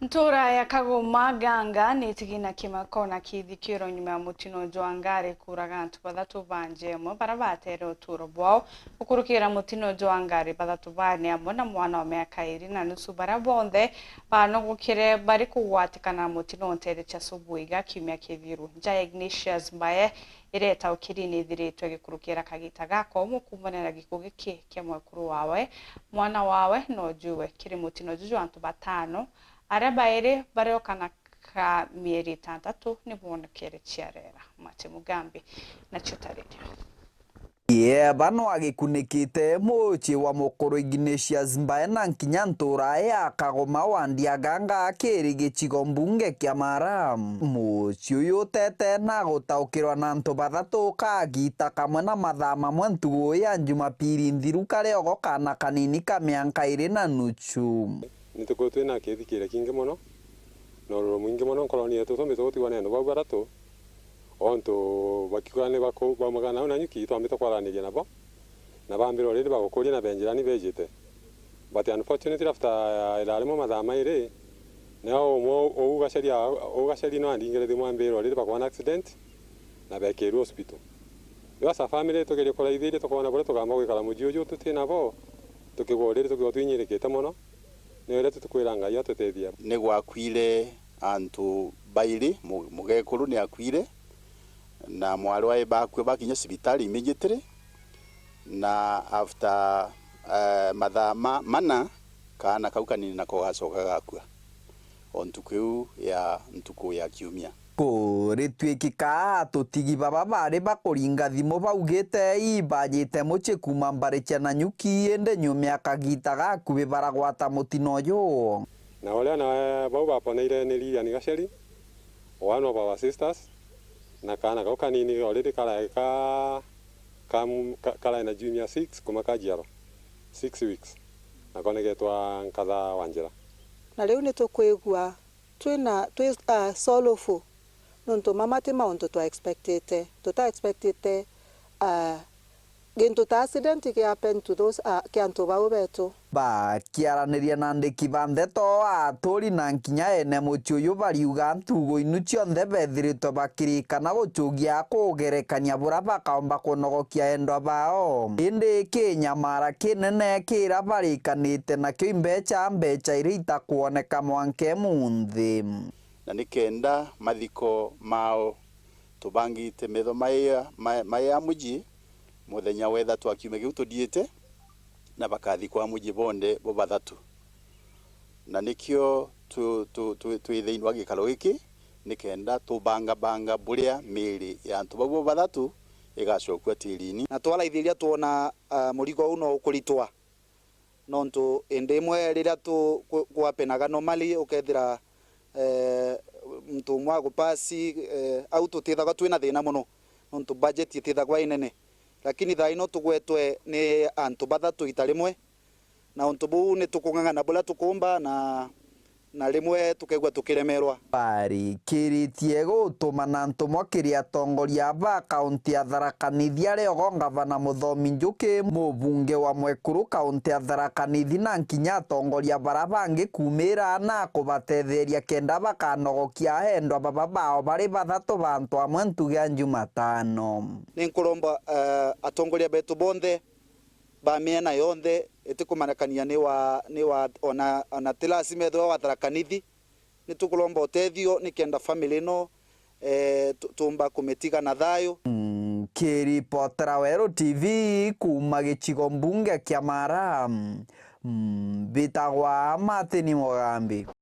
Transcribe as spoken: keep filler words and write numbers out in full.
Ntuura ya Kagoma Ganga ni itigina kimako na kithikiro nyuma ya mutino jwa ngari kuuraga antu bathatu ba nja imwe baria bateere utuuro bwao. Gukurukira mutino jwa ngari, bathatu baa ni amwe na mwana wa miaka iiri na nusu, baria bonthe banogokire bari kugwatikana na mutino nteere cia Subuiga kiumia kithiru. Nja ya Ignatius Mbae iria itaukiri ni ithiritwe gikurukira kagita gakoomo kuumania na gikuu giki kia mwekuru wawe. Mwana wawe no juwe kiri mutino juju antu batano, aria bairi bariokana ka mieri itantatu ni boonekere ciarera. Mate Mugambi nacio taririo. Yeba no agikunikite mucii wa mukuru Ignatius Mbae na nkinya ntuura ya Kagoma wa Ndiaganga kiri gicigo mbunge kia Mara. Mucii uyu utete na gutaukirwa na antu bathatu kagita kamwe na mathaa mamwe ntugu ya Jumapili nthiru kariogo kaana kanini ka mianka iiri na nuchu. Ni tuku twina kithikire kingi mono, na ururu mwingi mono nkoroni yetu, tumbite gutigwa na antu bau bathatu, ontu bakiuga ni baku-, baumaga nau na nyuki, twambite kwaraniria nabo, na bambira already bagukuria na benjirani bejite. But unfortunately, after, eh, irarimwe mathaa mairi, nio umwe uu Gachari a-, uu Gachari no andingire thimu ambira already bakwa na accident, na bekirwe hospital. Riu as a family tugerie kuraithiria tukoona buria tugamba gwikara mucii uju tuti nabo, tukigwa already tukigwa twinyirikite mono. Ni uria tukwira Ngai atutethia. Ni gwakuire antu bairi, mu-, mugekuru ni akuire, na mwari wa bakua bakinya cibitari immediately, na after, eh, mathaa ma-, mana, kaana kau kanini nako gacoka gakua o ntuku iu ya ntuku ya kiumia. Kurituikika, atutigi baba bari bakuringa thimu baugite ibajite mucii kuuma mbari cia Nanyuki, indi nyuma ya kagita gakubi baragwata mutino uyu. Na uria na bau baponeire ni Lilian Gacheri, one of our sisters, na kaana kau kanini already kara-, ka-, ka-, ka-, karae na junior six kuma kajiarwa, six weeks, na konegetwa Nkatha Wanjira. Na riu ni tukwigua twina, twi, ah, sorrowful, nontu mama ti mauntu twa expectite, tuta expectite, ah, gintu ta accident ki happen to those, ah, ki antu bau betu. Bakiaraniria na andiki ba ndeto, aturi na nkinya ene mucii uyu bariuga ntugo inu cionthe bethiritwe bakirikana gucugia kugerekania buria bakaomba kunogokia endwa bao. Indi kinyamara kinene kiria barikanite nakio imbeca, mbeca iria itakwoneka mwanka imunthi. Na ni kenda mathiko mao tubangite metho maia, ma-, maia muji muthenya wa ithatu wa kiumia kiu tuthiite, na bakathikwa muji bonthe bo bathatu. Na nikio tu-, tu-, tu-, twi thiini wa gikaro giki, ni kenda tubangabanga buria miiri ya antu bau bo bathatu igacokua tiirini. Na twaraithiria twona, ah, murigo uu no ukuritwa. Nontu indi imwe riria tu-, ku-, kwapenaga normally, ukethira, eh, muntu umwe agupasi, eh, au tutithagwa twina thina mono, nontu budget itithagwa inene. Lakini thaa ino tugwetwe ni antu bathatu ita rimwe, na untu buu ni tukung'ang'ana buria tukumba, na na rimwe tukeigua tukiremerwa. Barikiritie gutumana ntumwa kiri atongoria ba kaunti ya Tharaka Nithi, ari ogo ngavana Muthomi Njuki, mubunge wa mwekuru kaunti ya Tharaka Nithi, na nkinya atongoria bara bangi kumira na kubatetheria kenda bakanogokia endwa baba bao bari bathatu bantu amwe ntugu ya Jumatano. Ni nkuromba, eh, atongoria betu bonthe ba miena yonthe, itikumanakania ni wa, ni wa, ona, ona ti lazima ethirwa wa Tharaka Nithi. Ni tukuromba utethio ni kenda family ino, eh, tu-, tuumba kumitiga na thayu. Nkiripotera Weru T V kuuma gicigo mbunge kia Mara, mbitagwa Martin Mugambi.